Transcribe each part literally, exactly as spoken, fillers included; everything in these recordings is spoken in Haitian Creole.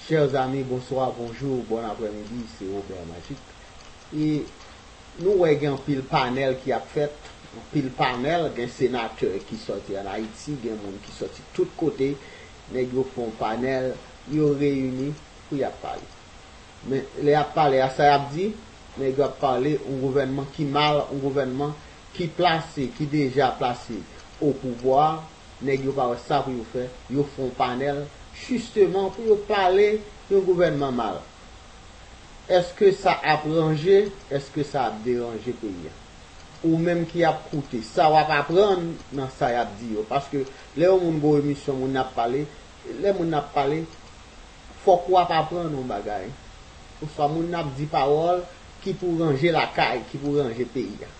Chers amis, bonsoir, bonjour, bon après-midi, c'est Robert Magic. E nou wè gen anpil panèl ki ap fèt, anpil panèl, gen senatè ki sòti ann Ayiti, gen moun ki sòti tout kote, nèg yo fè yon panèl, yo reyini pou y ap pale. Men lè y ap pale a, sa y ap di, nèg yo ap pale yon gouvènman ki mal, yon gouvènman ki plase, ki deja plase o pouvwa, nèg yo pa wè sa pou yo fè, yo fè yon panèl jisteman pou yo pale yon gouvènman mal. Èske sa ap ranje? Èske sa ap deranje peyi a? Ou menm ki ap koute, sa w ap aprann nan sa y ap di yo? Paske lè yon moun gen yon emisyon, moun nan ap pale, lè moun nan ap pale, fòk w ap aprann yon bagay. Oswa moun nan ap di pawòl ki pou ranje lakay, ki pou ranje peyi a.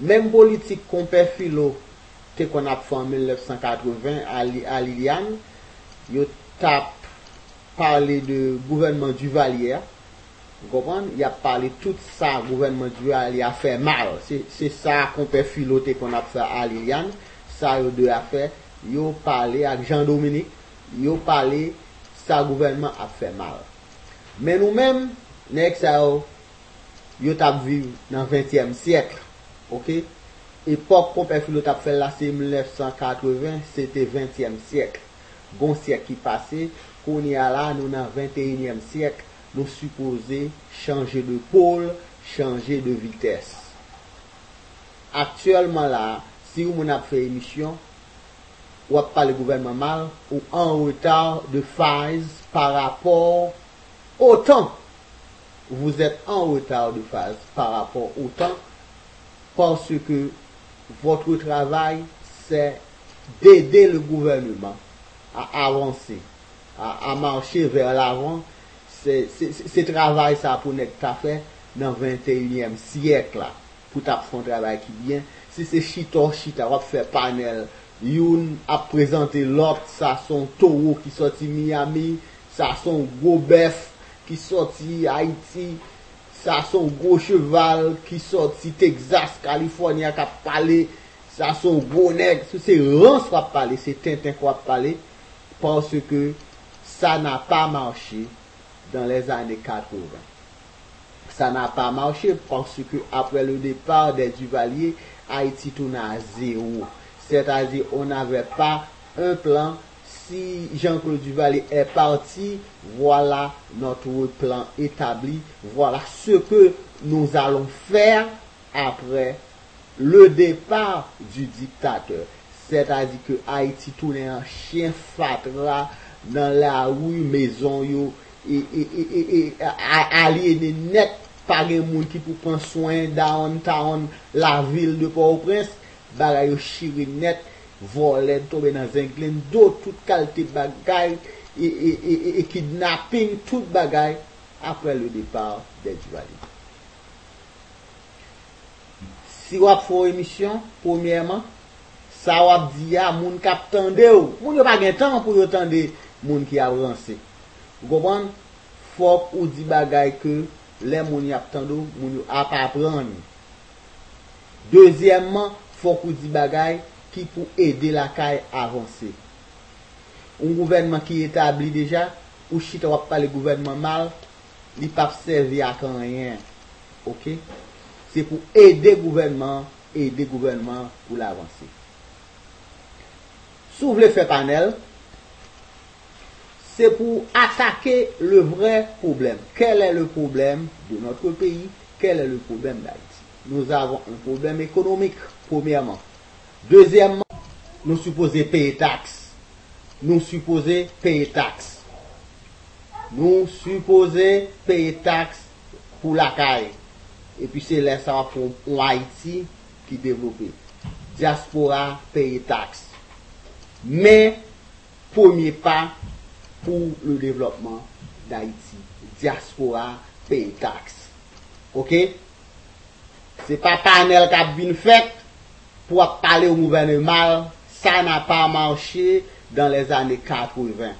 Menm politik Konpè Filo te konn ap fè an mil nèf san katreven a Li- a Liliane, yo t ap pale de gouvènman Duvalier a. Ou konprann? Y ap pale tout sa gouvènman Duvalier a fè mal. Se se sa Konpè Filo te konn ap fè a Liliane. Sa yo de a fè, yo pale ak Jean Dominique, yo pale sa gouvènman ap fè mal. Men nou menm, nèg sa yo, yo t ap viv nan ventyèm syèk, oke? Epòk Konpè Filo t ap fè l la, se mil nèf san katreven, se te ventyèm syèk. Gon syèk ki pase, kounye a la, nou nan venteyinyèm syèk, nou sipoze chanje de pôle, chanje de vitès. Aktyèlman la, si yon moun ap fè emisyon, w ap pale gouvènman mal, ou an reta de faz pa rapò o tan. Vous êtes en retard de phase par rapport au temps parce que votre travail, c'est d'aider le gouvernement à avancer, à, à marcher vers l'avant. Se, se, se, se travay sa pou nèg ta fè nan venteyinyèm syèk la, pou t ap fè yon travay ki byen. Si se chita w chita, w ap fè panèl, youn ap prezante lòt, sa se yon towo ki sòti Miami, sa se yon gwo bèf ki sòti Ayiti, sa se yon gwo cheval ki sòti Texas, California k ap pale, sa se yon gwo nèg. Si se rans w ap pale, se tenten k w ap pale, paske ça n'a pas marché dans les années quatre-vingts. Ça n'a pas marché parce que après le départ des Duvalier, Haïti tourne à zéro. C'est-à-dire, on n'avait pas un plan. Si Jean-Claude Duvalier est parti, voilà notre plan établi. Voilà ce que nous allons faire après le départ du dictateur. Sètadi ke Ayiti tounen an chen fatra nan lari, mezon yo e, e, e, e, e, a- alyene nèt, pa gen moun ki pou pran swen downtown, lavil de Pòtoprens, bagay yo chire nèt, vòlè tonbe nan zenglendo, tout kalite bagay, e, e, e, e, e kidnaping, tout bagay, après le départ des Duvalier. Si w ap fè yon emisyon, premyèman, sa w ap di a, moun k ap tande w, moun yo pa gen tan pou yo tande moun ki ap ranse. Ou konprann? Fòk ou di bagay ke lè moun yo ap tande w, moun yo ap aprann. Dezyèmman, fòk ou di bagay ki pou ede lakay avanse. Yon gouvènman ki etabli deja, ou chita w ap pale gouvènman mal, li p ap sèvi ak anyen. Oke? Se pou ede gouvènman an, ede gouvènman an pou l avanse. Si w vle fè panèl, se pou atake le vrai problème. Quel est le problème de notre pays? Quel est le problème d'Haïti? Nous avons un problème économique, premièrement. Deuxièmement, nou sipoze peye taks. Nou sipoze peye taks. Nou sipoze peye taks pou lakay. Epi se lè sa w ap fè yon Ayiti ki devlope. Dyaspora peye taks. Men, premye pa pou le devlòpman d Ayiti. Dyaspora peye taks. Oke? Se pa panèl k ap vin fèt pou w ap pale yon gouvènman mal. Ça n'a pas marché dans les années quatre-vingts.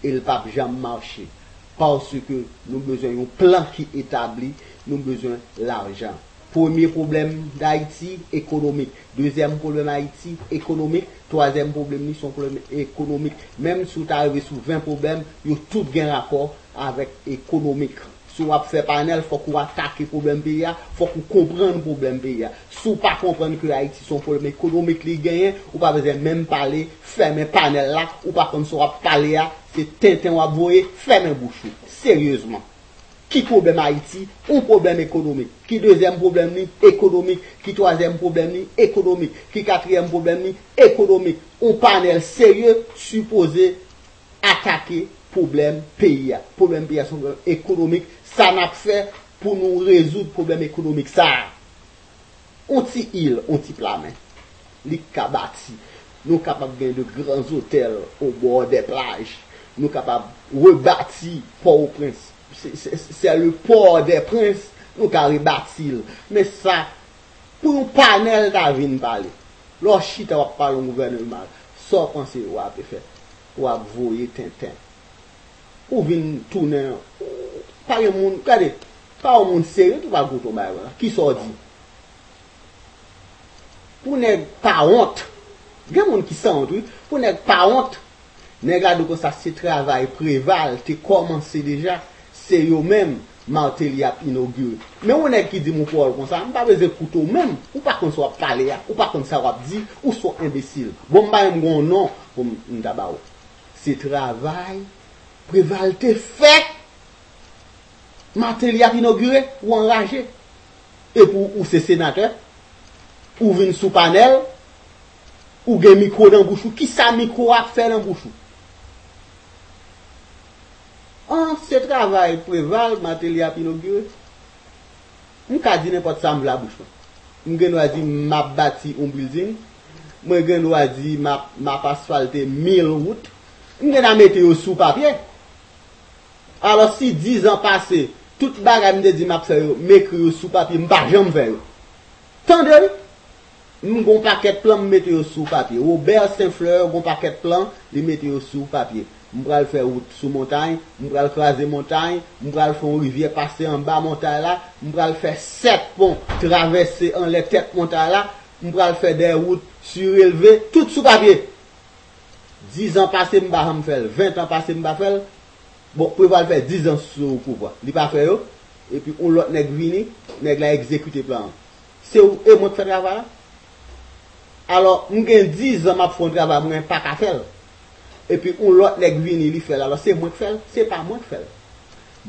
E l p ap janm mache. Paske nou bezwen yon plan ki etabli, nou bezwen lajan. Premye pwoblèm Dayiti, ekonomik. Dezyèm pwoblèm Ayiti, ekonomik. Twazyèm pwoblèm li, se yon pwoblèm ekonomik. Menm si w ta rive sou ven pwoblèm, yo tout gen rapò avèk ekonomik. Si w ap fè panèl, fòk ou atake pwoblèm peyi a, fòk ou konprann pwoblèm peyi a. Si w pa konprann ke Ayiti se yon pwoblèm ekonomik li genyen, ou pa bezwen menm pale, fèmen panèl la, ou pa konn sa w ap pale a, se tenten w ap voye, fèmen bouch ou. Seryezman. Ki pwoblèm Ayiti? Yon pwoblèm ekonomik. Ki dezyèm pwoblèm li? Ekonomik. Ki twazyèm pwoblèm li? Ekonomik. Ki katriyèm pwoblèm li? Ekonomik. Yon panèl serye sipoze atake pwoblèm peyi a. Pwoblèm peyi a se yon pwoblèm ekonomik. Sa n ap fè pou nou rezoud pwoblèm ekonomik sa a? On ti il, on ti plamen. Li ka bati. Nou kapab gen de gran zotèl au bord des plages. Nou kapab rebati Pòtoprens. Se, se, se le port des princes, nou ka rebati l. Men sa, pou yon panèl ta vin pale. Lè w chita w ap pale yon gouvènman, sa w panse w ap fè? W ap voye tenten. Ou vin tounen, pa gen moun, gade, pa yon moun serye ki va koute yon bagay konsa. Kisa w di? Pou nèg pa wont, gen moun ki sanwont, wi. Pou nèg pa wont, nèg la di w konsa se travay Preval te kòmanse deja, se yo menm Martelly ap inogire. Men yon nèg ki di m yon pawòl konsa, m pa bezwen koute w menm. Ou pa konn sa w ap pale a, ou pa konn sa w ap di, ou se yon enbesil. Bon, m pa menm gen yon non pou m, m ta ba w. Se travay Preval te fè. Martelly ap inogire, ou anraje. Epi ou se senatè, ou vin sou panèl, ou gen mikwo nan bouch ou. Kisa mikwo a ap fè nan bouch ou? An, se travay Preval, Martelly ap inogire. M ka di nenpòt sa m vle a bouch mwen. M gen dwa di m ap bati yon building. Mwen gen dwa di m ap, m ap asfalte mil wout. M gen dwa mete yo sou papye. Alò, si dizan pase, tout bagay m te di m ap fè yo, m ekri yo sou papye, m pa janm fè yo. Tande wi! M gon pakèt plan, m mete yo sou papye. Robert Saint Fleur gon pakèt plan, li mete yo sou papye. M pral fè wout sou montay, m pral kraze montay, m pral fè yon rivyè pase anba montay la, m pral fè sèt pon travèse anlè tèt montay la, m pral fè de wout sirelve, tout sou papye. Dizan pase, m pa janm fè l. Ventan pase, m pa fè l. Bon, Preval fè dizan sou pouvwa. Li pa fè yo. Epi yon lòt nèg vini, nèg la egzekite plan an. Se ou, e mwen k fè travay la. Alò, m gen dizan m ap fè yon travay, mwen pa ka fè l. Epi yon lòt nèg vini, li fè l. Alò, se mwen k fè l? Se pa mwen k fè l.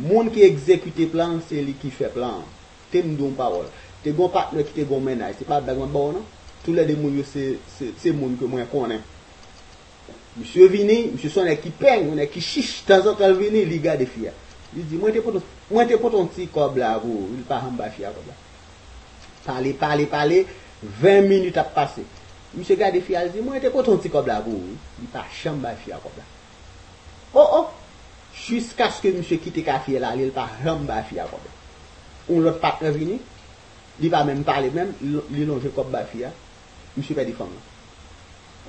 Moun ki egzekite plan an, se li ki fè plan an. Te m di yon pawòl. Te gon patnè ki te gon mennaj. Se pa blag m ap ba w non. Toulède moun yo se, se, se moun ke mwen konnen. Misye vini, misye se yon nèg ki peng, yon nèg ki chich. Tanzantan l vini, li gade fi a. Li di, mwen te pote, mwen te pote yon ti kòb la pou ou. Li pa janm bay fi a kòb la. Pale, pale, pale. Ven minit ap pase. Misye gade fi a, li di, mwen te pote yon ti kòb la pou ou. Li pa janm bay fi a kòb la. O, o! Jiskaske misye kite kafye la, li pa janm bay fi a kòb la. Yon lòt patnè vini, li pa menm pale menm, li, li lonje kòb bay fi a, misye pèdi fanm nan.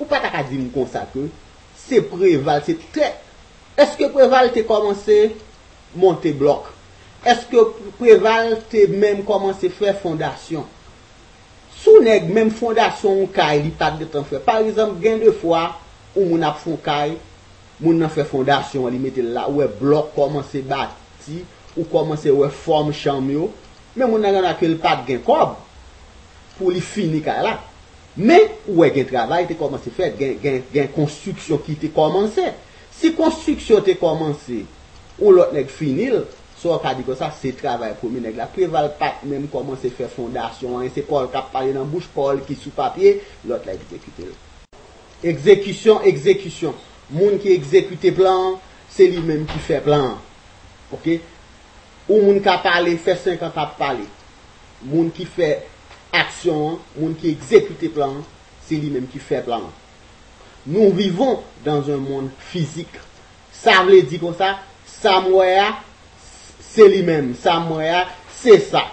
Ou pa ta ka di m konsa ke se Preval, se trè. Èske Preval te kòmanse monte blòk? Èske Preval te menm kòmanse fè fondasyon? Si w nèg, menm fondasyon yon kay, li pa t gentan fè. Pa egzanp, gen de fwa, yon moun ap fè yon kay, moun nan fè fondasyon an, li mete l la, ou wè blòk kòmanse bati, ou kòmanse wè fòm chanm yo, men moun nan gen dwa ke l pa t gen kòb pou li fini kay la. Men, ou wè gen travay te kòmanse fèt, gen, gen, gen konstriksyon ki te kòmanse. Si konstriksyon te kòmanse, yon lòt nèg fini l, sa w ka di konsa, se travay premye nèg la. Preval pa t menm kòmanse fè fondasyon, anyen, se pa w l k ap pale nan bouch, pa w l ki sou papye, lòt la egzekite l. Egzekisyon, egzekisyon. Moun ki egzekite plan an, se li menm ki fè plan an. Oke? Yon moun ka pale, fè senk an k ap pale. Moun ki fè aksyon an, moun ki egzekite plan an, se li menm ki fè plan an. Nous vivons dans un monde physique. Sa vle di konsa, sa m wè a, se li menm. Sa m wè a, se sa.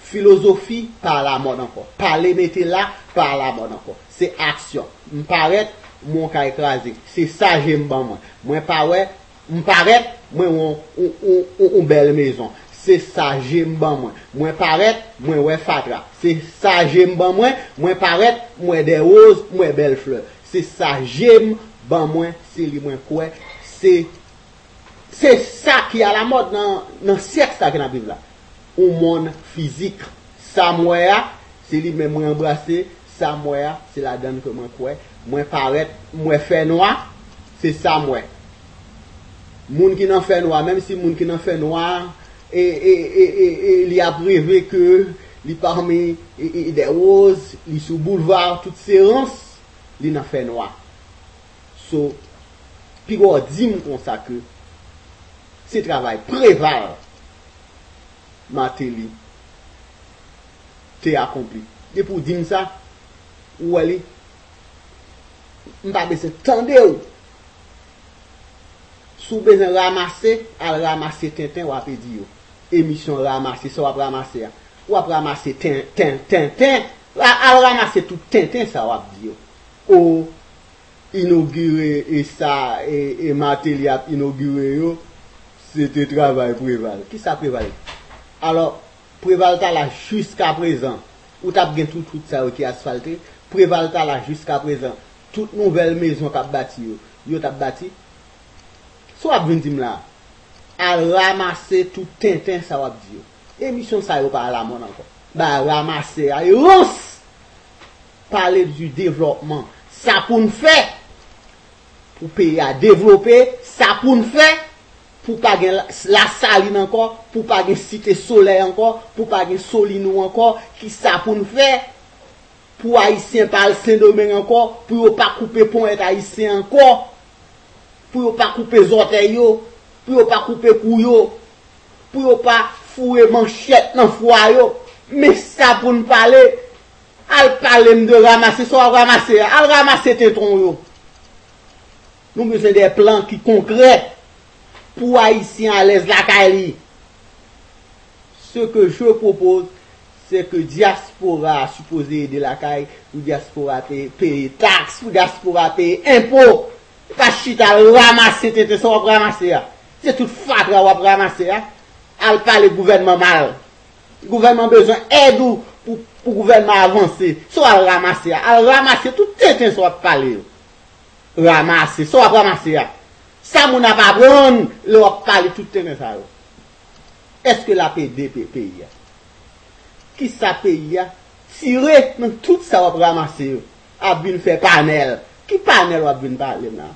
Filozofi pa alamòd ankò. Pale mete la, pa alamòd ankò. Se aksyon. M parèt, m wè yon kay kraze. Se sa je m ban mwen. Mwen pa wè, m parèt, mwen wè yon, yon, yon, yon, yon bèl mezon. Se sa je m ban mwen. Mwen parèt, mwen wè fatra. Se sa je m ban mwen, mwen parèt, m wè dè woz, m wè bèl flè. Se sa je m ban mwen, se li mwen kwè. Se, se sa ki alamòd nan, nan syèk sa ke n ap viv la. Yon monn fizik. Sa m wè a, se li menm mwen anbrase. Sa m wè a, se ladann ke mwen kwè. Mwen parèt, m wè fènwa, se sa m wè. Moun ki nan fènwa, menm si moun ki nan fènwa, e, e, e, e, e li ap reve ke li pami, e, e, dè woz, li sou boulva, tout se rans, li nan fènwa. So, piga w di m konsa ke se travay Preval Martelly te akonpli. Depi w di m sa, ou wè li, m pa bezwen tande w. Si w bezwen ranmase, al ranmase tenten w ap di yo. Emisyon ranmase, sa w ap ranmase a. W ap ranmase ten, ten, tenten. Ra-, al ranmase tout tenten sa w ap di yo. O inogire e sa, e, e Martelly ap inogire yo, se te travay Preval. Kisa Preval? Alò, Preval ta la jiskaprezan, ou t ap gen tout wout sa yo ki asfalte. Preval ta la jiskaprezan, tout nouvèl mezon k ap bati yo, yo t ap bati. Sa w ap vin di m la? Al ranmase tout tenten sa w ap di yo. Emisyon sa yo pa alamòd ankò. Ba ranmase a, e rans! Pale di devlòpman. Sa pou n fè pou peyi a devlope, sa pou n fè pou pa gen la-, Lasalin ankò, pou pa gen Site Solèy ankò, pou pa gen Solino ankò, kisa pou n fè pou Ayisyen pa al Sendomeng ankò, pou yo pa koupe ponyèt Ayisyen ankò, pou yo pa koupe zòtèy yo, pou yo pa koupe kou yo, pou yo pa foure manchèt nan fwa yo. Men sa pou n pale. Al pale m de ranmase, sa w ap ranmase a? Al ranmase tenten w yo. Nou bezwen de plan ki konkrè pou Ayisyen alèz lakay li. Ce que je propose, c'est que dyaspora a sipoze ede lakay, pou dyaspora peye, peye taks, pou dyaspora peye enpo. Pa chita al ranmase tenten sa w ap ranmase a. Se tout fatra w ap ranmase a. Al pale gouvènman mal. Gouvènman bezwen èd ou pou, pou gouvènman avanse. Sa w al ranmase a. Al ranmase tout tenten sa w ap pale yo. Ranmase. Sa w ap ranmase a. Sa moun ap aprann lè w ap pale tout tenten sa yo. Èske l ap ede pe-, peyi a? Kisa peyi a tire nan tout sa w ap ranmase yo? Ap vin fè panèl. Ki panèl w ap vin pale m la?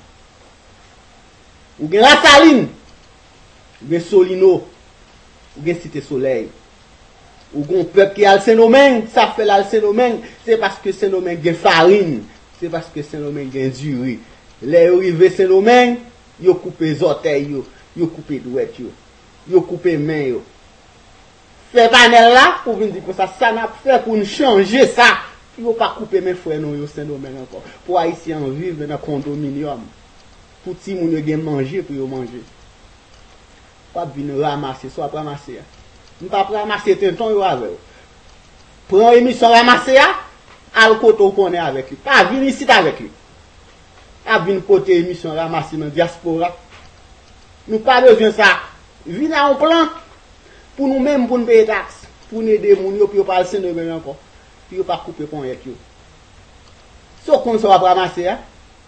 Ou gen Lasalin, ou gen Solino, ou gen Site Solèy. Ou gen yon pèp ki al Sendomeng, sa fè l al Sendomeng, se paske Sendomeng gen farin, se paske Sendomeng gen diri. Lè yo rive Sendomeng, yo koupe zòtèy yo, yo koupe dwèt yo, yo koupe men yo. Fè panèl la pou vin di konsa, sa n ap fè pou n chanje sa. Pou yo pa koupe men frè nou yo Sendomeng ankò. Pou Ayisyen an viv nan kondominyòm. Pou timoun yo gen manje pou yo manje. W ap vin ranmase sa w ap ranmase a. M p ap ranmase tenten w yo avè w. Pran emisyon ranmase a, al kote w konnen avèk li. Pa vin isit avèk li. Ap vin pote emisyon ranmase nan dyaspora. Nou pa bezwen sa. Vin a yon plan pou nou menm, pou n peye taks, pou n ede moun yo, pou yo pa al Sendomeng ankò, pou yo pa koupe ponyèt yo. Si w konn sa w ap ranmase a,